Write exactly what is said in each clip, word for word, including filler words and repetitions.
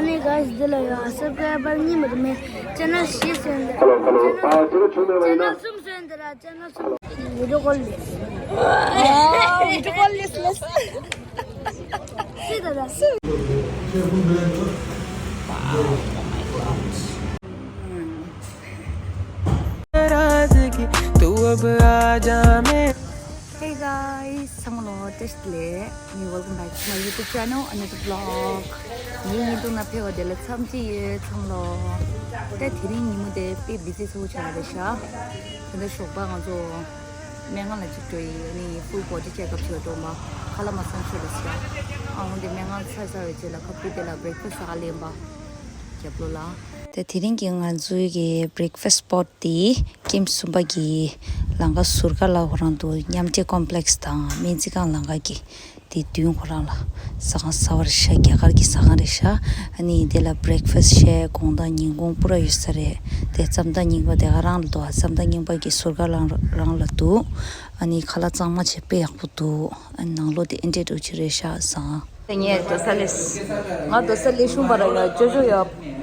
ནི་གཱས་འདི་ལ་ཡོད་སབ་སི་ཀ་རའི་བར་གཉིས་མ་གཏོགས་མེད། ཅེ་ནལ་བཞི་སོན་ཏེ། Hello, hello. ཨ་ཅེ་ནལ་གསུམ་སོན་ཏེ་ར། ཅེ་ནལ་གསུམ། བི་ཌི་ཡོ་ཀོལ་ལས། ཨ་བི་ཌི་ཡོ་ཀོལ་ལས་ལས། སི་ད་ད་སི། नाराजगी तू अब आ जा मेरे Hey guys, ཚང་མ་ལོ་བཀྲ་ཤིས་བདེ་ལེགས། Welcome back to my YouTube channel, another vlog. ངའི་བརྙན་ཐུང་ནང་ཕེབས་པ་དེ་ལ་འཚམས་འདྲི་ཡོད་ཚང་མ་ལོ། ད་དེ་རིང་ཉིན་མོ་དེ་དཔེ་བི་ཛི་ཚ་པོ་ཆགས་རེད་ཤག་དེ་འདྲ་ཞོགས་པ་ང་ཚོ་སྨན་ཁང་ལ་གཅིག་འགྲོ་ཡི། ཨ་ནི་full body check up བྱེད་འགྲོ་མ། ཁ་ལག་མ་ཟ་ཆོག་རེད་ཤག་ཨ་འོན་ཏེ་སྨན་ཁང་ཚར་ཚར་བའི་རྗེས་ལ་ཁ་ཕུ་དེ་ལ་breakfast ཟ་ག་ལེན་པ། རྒྱབ་ལོགས་ལ། ད་དེ་རིང་གི་ང་ཚོའི་གི་breakfast spot དེ་ཀེམ་གསུམ་པ་གི་ལམ་ཁ་ཟུར་ཁ་ལ་ཁོ་རང་འདུག་མཉམ་འབྲེལ་complex དང་སྨན་རྩིས་ཁང་ལམ་ཁ་གི་དེ་མདུན་ཁོ་རང་ལ་ཟ་ཁང་གསར་པ་རེད་ཤག་རྒྱ་གར་གྱི་ཟ་ཁང་རེད་ཤག་ཨ་ནི་དེ་ལ་breakfast བྱས་དགོང་དག་ཉིན་གུང་པུ་ར་ཡོད་ས་རེད། དེ་རྩམ་དང་རྙིང་པ་དེ་ག་རང་ལ་འདུག་རྩམ་དང་རྙིང་པ་གི་ཟུར་ཁ་ལ་རང་ལ་འདུག་ཨ་ནི་ཁ་ལག་གཙང་མ་བྱས་དཔེ་ཡག་པོ་འདུག་ཨ་ནི་ནང་ལོགས་དེ་ཨེ་འདྲས་འདྲ་ཅིག་རེད་ཤག་ཟ་ཁང་། ངས་རྡོ་ས་ལས། ང་རྡོ་ས་ལས་ཤུང་པ་ར་ཡ་ཅོ་ཅོ་ཡ་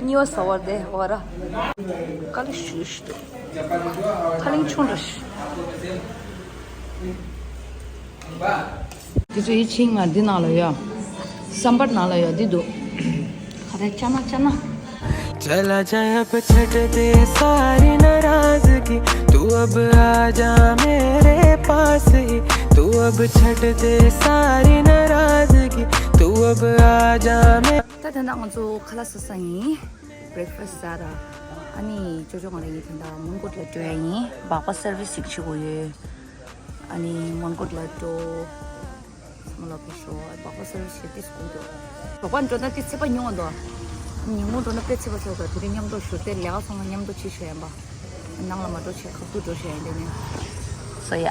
གཉིས་པ་ཟ་བར་དེ་བ་ར། དཀའ་ལས་ཞུ་ཞུ་འདུག་ཁ་ལིང་ཆུང་འདྲ་ཞིག་འདི་ཚོ་ཡི་ཆིང་ང་འདི་ནང་ལ་ཡ། སམ་བར་ནང་ལ་ཡ་འདི་འདུག་ཁ་ར་ཅ་ན་ཅ་ན། चला जाए अब छट दे सारी नाराजगी तू अब आ जा मेरे पास ही तू अब छट दे सारी नाराजगी तू अब आ जा मेरे ད་ད་ལྟ་ང་ཚོ་ཁ་ལག་ཟ་ས་ཡིན། breakfast ཟ་ར། ཨ་ནི་ཅོ་ཅོ་ང་རང་ཡིན་ད་ལྟ་མོན་གྷོ་ལ་འགྲོ་ཡ་ཡིན། སྦག་སྦག་service ཞིག་བྱེད་དགོས་ཡོད། ཨ་ནི་མོན་གྷོ་ལ་འགྲོ། ཚང་མ་ལ་ཕེབས་ཤོག་སྦག་སྦག་service ཞིག་ཏིས་དགོས་འདུག་ཞོགས་པ་འགྲོ་ན་ཏིས་ཚད་པ་ཉུང་བ་འདུག་ཉིན་མོ་འགྲོ་ན་དཔེ་ཚད་པ་ཆགས་འདུག་དེ་རིང་མཉམ་དུ་ཞུ་སྟེ་ལས་ཀ་སོང་ན་མཉམ་དུ་ཕྱི་ཤོད་ཡིན་པ། ནང་ལ་མ་འགྲོ་བྱས་ཁ་ཐུག་འགྲོ་བྱས་ཡིན་དེ་ནི། སོ་ཡ།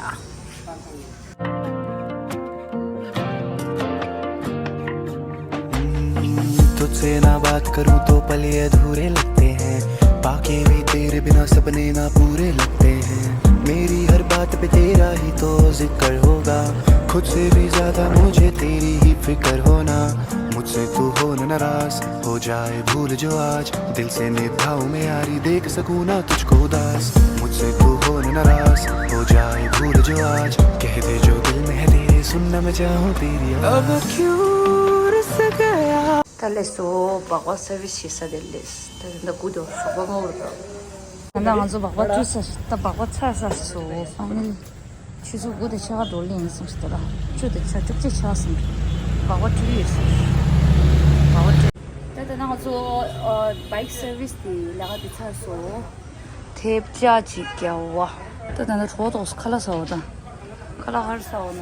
तुझसे ना बात करूं तो पल ये अधूरे लगते हैं बाकी भी तेरे बिना सपने ना पूरे लगते हैं मेरी हर बात पे तेरा ही तो जिक्र होगा खुद से भी ज्यादा मुझे तेरी ही फिक्र होना मुझसे तू हो न नाराज हो जाए भूल जो आज दिल से निभाऊं मैं यारी देख सकूं ना तुझको उदास मुझसे तू हो न नाराज हो जाए भूल जो आज कह दे जो दिल में है तेरे सुनना मैं चाहूं तेरी आवाज अब क्यों रुस गया ད་ལེ་སོ་སྦག་སྦག་service བྱེད་ས་དེ་ལེས། ད་ད་ད་གུ་དོ་ཞོགས་པ་ངོ་བོར་དོ། ད་ད་ང་ཚོ་སྦག་སྦག་བཀྲུས་ས་ད་སྦག་སྦག་ཚར་ས་སོ་སང་ནི། ཆུ་ཚོད་དགུ་དང་ཕྱེད་ཀ་འགྲོ་ལེ་ཡིན་སོང་ཞིག་ད་ར། བཅུ་དང་ཕྱེད་བཅུ་གཅིག་ཕྱེད་ཀ་སོང་། སྦག་སྦག་བཀྲུས་ཡོད་སོང་། སྦག་སྦག་བཀྲུས། ད་ད་ང་ཚོ་bike service དེ་ལས་ཀ་དེ་ཚར་སོང་། ཐེབས་ཆག་ཅིག་རྒྱབ་བ། ད་ད་ད་གྲོགས་ཐོག་ཁ་ལག་ཟ་བ་དང་། ཁ་ལག་ཧར་ཟ་བ་ན།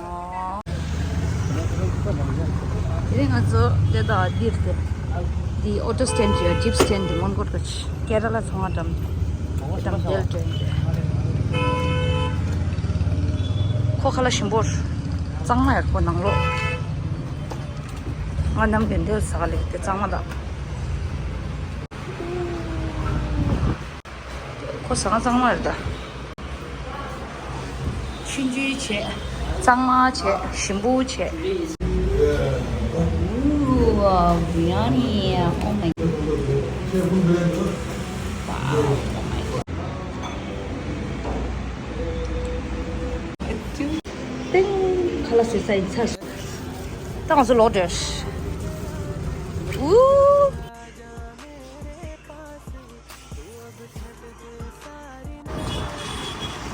དེ་རིང་ང་ཚོ་དེ་དང་འདིར་དེ། འདི་auto stand ཡོད་jeep stand དེ་མོན་གྷོ་ག་ཆི་ཀེ་ར་ལ་ཚོང་བ་འགྲམ། འགྲམ་དེར་འགྲོ་ཡིན་དེ། ཁོ་ཁ་ལག་ཞིམ་པོ། གཙང་མ་ཡོད་ཁོ་ནང་ལོགས། ང་ནམ་དེ་འདིར་ཟ་ག་ལེ་དེ་གཙང་མ་དང་། ཁོ་ཟ་ཁང་གཙང་མ་རེད་ད། ཆུང་ཆུང་བྱས། གཙང་མ་བྱས། ཞིམ་པོ་བྱས། Ooh, biryani. Oh my god. Wow, oh my god. ཏིང་། ཁ་ལག་ཟོས་ཚར་ཡིན་ཚར་སོང་། ད་ང་ཚོ་ལོག་འགྲོ། Ooh.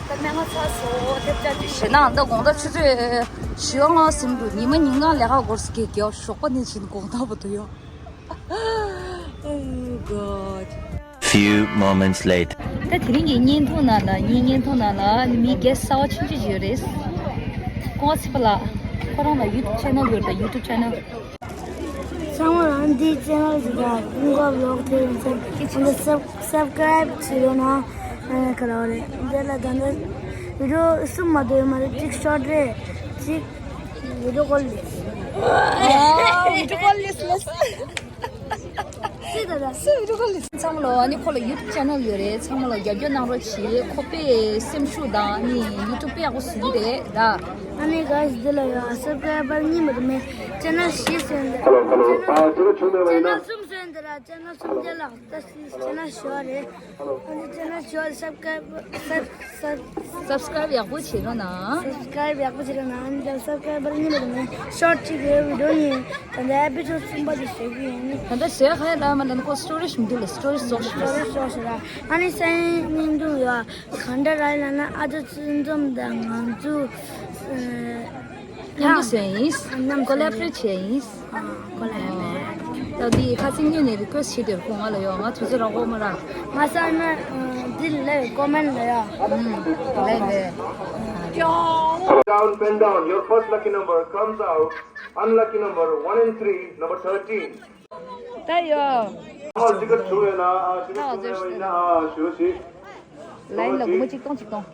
ད་སྨན་ཁང་ཚར་སོང་། ཐེབས་ཆག་ཅིག་བྱས་ན་ད་དགོང་དག་ཆུ་ཚོད་བཞི་པ་ལྔ་ཟིན་འདུག་ཉི་མ་ཉིན་གང་ལས་ཀ་འགོར་སི་ཀེ་རྒྱག་ཞོགས་པ་ནས་བྱིན་དགོང་དག་བར་དུ་ཡོད། Oh god. Few moments later. ད་དེ་རིང་གི་བརྙན་ཐུང་ནང་ལ་ངའི་བརྙན་ཐུང་ནང་ལ་མི་guest གསར་པ་ཆུང་ཆུང་ཅིག་ཡོད་རེད། ཀོང་ཚེ་པ་ལགས། ཁོ་རང་ལ་YouTube channel ཡོད་རེད་ད། YouTube channel། ཚང་མ་ལ་འདི་channel ཞིག་ལ་ཀུན་དགའ་vlog དེ་ཡིན་ཚེ་འདི་sub- subscribe བྱེད་རོགས་གནང་། ཨ་ནི་ག་རེ་རེད། འདི་ལ་ད་ལྟ་video གསུམ་མ་གཏོགས་ཡོད་མ་རེད། གཅིག་short རེད། གཅིག་video call རེད། ཨ། video call རེད་ལགས། ཚང་མ་ལོ་ཨ་ནི་ཁོ་ལ་ཡུ་ཊུབ་ཅེ་ནལ་ཡོད་རེད། ཚང་མ་ལོ་རྒྱབ་སྐྱོར་གནང་རོགས་བྱེད། ཁོ་པས་སེམས་ཤུགས་དང་ཨ་ནི་ཡུ་ཊུབ་དཔེ་ཡག་པོ་བཟོ་གི་རེད་ད། ཨ་ནི་གཱས་འདི་ལ་ཡོད་སབ་སི་ཀ་རའི་བར་གཉིས་མ་གཏོགས་མེད། ཅེ་ནལ་བཞི་བཟོས་འདི། ཅེ་ནལ་གསུམ་བཟོས་འདི་ར། ཅེ་ནལ་གསུམ་ཅེ་ལག་ད་ཅེ་ནལ་བཞི་ལ། ཨ་ནི་ཅེ་ནལ་བཞི་ལ་སབ་སི་ཀ་རའི་བར་སབ་སབ་སབ་སི་ཀ་རའིབ་ཡག་པོ་བྱེད་རོགས་གནང་། སབ་སི་ཀ་རའིབ་ཡག་པོ་བྱེད་རོགས་གནང་། ཨ་ནི་ད་སབ་སི་ཀ་རའི་བར་གཉིས་མ་གཏོགས་མེད། ཤོར་ཊི་གཅིག་ཡོད། བི་ཌི་ཡོ་གཉིས། ད་ལྟ་ཨེ་པི་སོ་ཌི་གསུམ་པ་དེ་བཟོ་གི་ཡིན། ད་ལྟ་བཟོས་ཁ་ཡ་ལ་མ་ལ་ནི་ཁོ་སི་ཊོ་རེཇ་མི་འདུག་ལ། སི་ཊོ་རེཇ་རྫོགས་ཤག་སི་ཊོ་རེཇ་རྫོགས་ཤག་ལ། ཨ་ནི་སང་ཉིན་བརྙན་ཐུང་ཡོད། གང་འདྲ་རག་ལབ་ན་ཨ་ཅག་ཚུལ་འཛོམས་དང་ང་ཚོ་ཨ་མཉམ་དུ་བཟོས་ཡིན། ཨ་མཉམ་དུ་ཀོ་ལེ་བོ་རེ་ཊི་བྱས་ཡིན། ཨ་ཀོ་ལེ་བོ་རེ་ཊི། ད་འདི་ཁ་སང་ཉིན་ནས་རི་ཀུ་ཨེ་སི་ཊི་བྱས་དེར་ཁོ་ང་ལ་ཡོད། ང་དུས་ཚོད་རག་གོ་མ་རག་ང་ས་ན་འདི་ལ་ཀོ་མེན་ཊི་ལ་ཡོད། ཨུམ། ཀོ་ལེ་བོ་རེ་ཊི། Down, pen down. Your first lucky number comes out. Unlucky number one and three, number thirteen. ད་ཡོད། ཨ་ཅི་ག་བྱུང་ཡོད་ན། ཨ་ཅི་ག་བྱུང་ཡོད་ན་ཞུ་ཞིག་ལའིན་ལ་སྒོར་མོ་གཅིག་སྟོང་གཅིག་སྟོང་།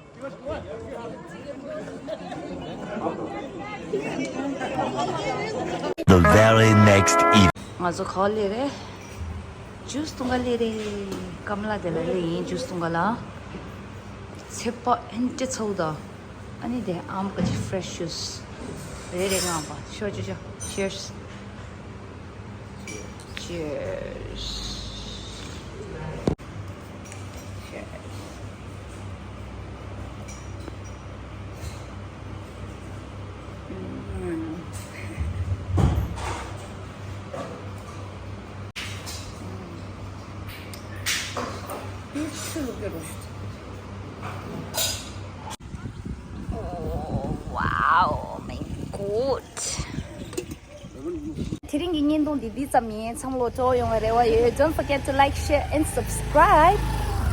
The very next evening. ང་ཚོ་ག་པར་སླེབས་རེད། ཇུས་འཐུང་ག་སླེབས་རེད། ཀམ་ལ་དེ་ལ་སླེབས་ཡིན། ཇུས་འཐུང་ག་ལ། ཚོད་དཔག་ཨེ་འདྲ་ཚ་པོ་དང་། ཨ་ནི་དེ་ཨམ་ག་ཅིག་ཕི་རེ་ཤི་ཇུས། རེ་རེ་ངང་པ། ཤོ་ཅོ་ཅོ། Cheers. Cheers. Cheers. ཨུམ། ཨུམ། ཆུ་བླུགས་རྒྱུ་རུ་ཤི། Oh, wow, my God. དེ་རིང་གི་བརྙན་ཐུང་འདི་འདི་ཙམ་ཡིན། ཚང་མ་ལོ་སྤྲོ་ཡོང་བའི་རེ་བ་ཡོད། Don't forget to like, share and subscribe.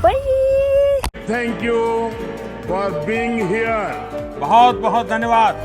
Bye. Thank you for being here. बहुत बहुत धन्यवाद।